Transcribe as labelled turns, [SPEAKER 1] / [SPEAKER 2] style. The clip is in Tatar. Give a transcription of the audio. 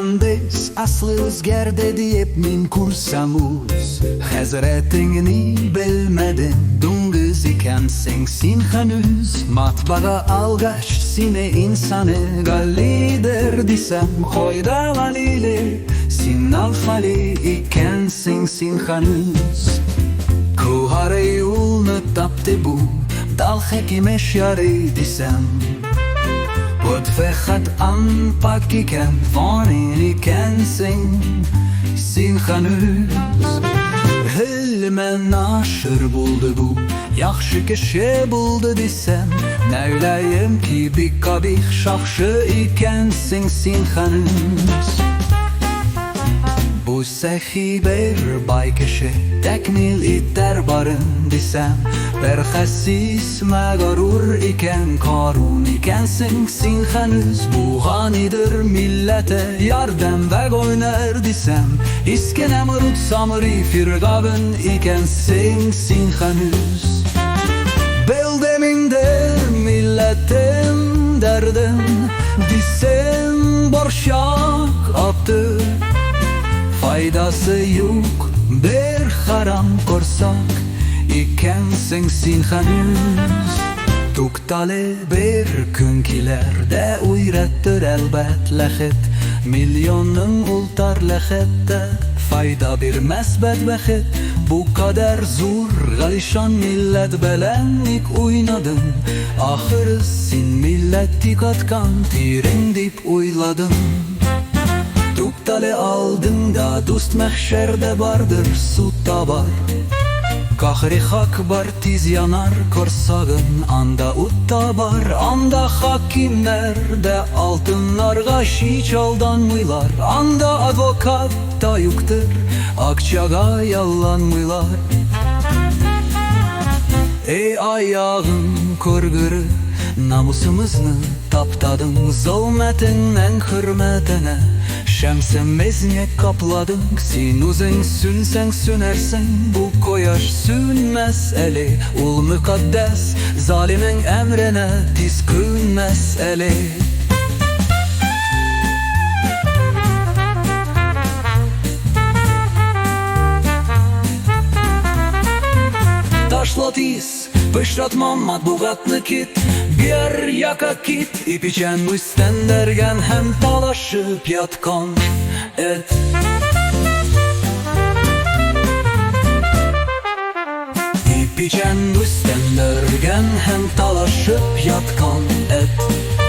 [SPEAKER 1] Мөхәндес аслы үзгәрде диеп мин күрсәм үз хәзрәтеңне белмәдем. Дуңгыз икәнсең син хәнүз. Матбага алгач сине инсаны галидер дисәм, кайда галиле? Син алфали икәнсең син хәнүз. Куары юлны тапты бу, дал хәкиме ярый дисәм. Подфехат ан пак икән, фани икәнсең син хәнүз. Гыйльме нашир булды бу, яхшы кеше булды дисәм, Нәйләем ки бик кабих шахшы икәнсең син хәнүз. Бу сәхи бер бай кеше, тәкмил итәр барын дисәм, Бер хәсис мәгарур икән, Карун икәнсең син хәнүз. Бу ганидер милләте ярдәм вә гойнер дисәм, Иске Нәмруд Самри Фиргавен икәнсең син хәнүз. Белдем инде милләтем дәрден, дисәм борчак аты. Файдасы юк, бер харам корсак икәнсең син хәнүз. Туктале, бер көн килер дә өйрәтер әлбәт ләхет. Миллионың ултар ләхеттә файда бирмәс бәдбәхет. Бу кадәр зур галишан милләт белән ник уйнадың? Ахыры син милләт тик аткан тирең дип уйладым. Туктале алдыңда дуст мәхшәрдә бардыр, судта бар. Кахри хак бар, тиз янар корсагын, анда ут та бар, анда хакимнәр дә алтыннарга һич алданмыйлар, анда адвокат та юктыр, акчага ялланмыйлар. Эй, аягың күргере, намусымызны таптадың, золмәтеңнең хөрмәтенә Шәмсемезне капладың. Син үзең сүнсәң сүнәрсең, бу кояш сүнмәс әле, ул мөкатдәс, залимең әмренә тиз күнмәс әле. Ташла тиз, пычратма матбугатны кит, бер яка кит, и печән үстендергән һәм талашып яткан эт. И печән үстендергән һәм талашып яткан эт.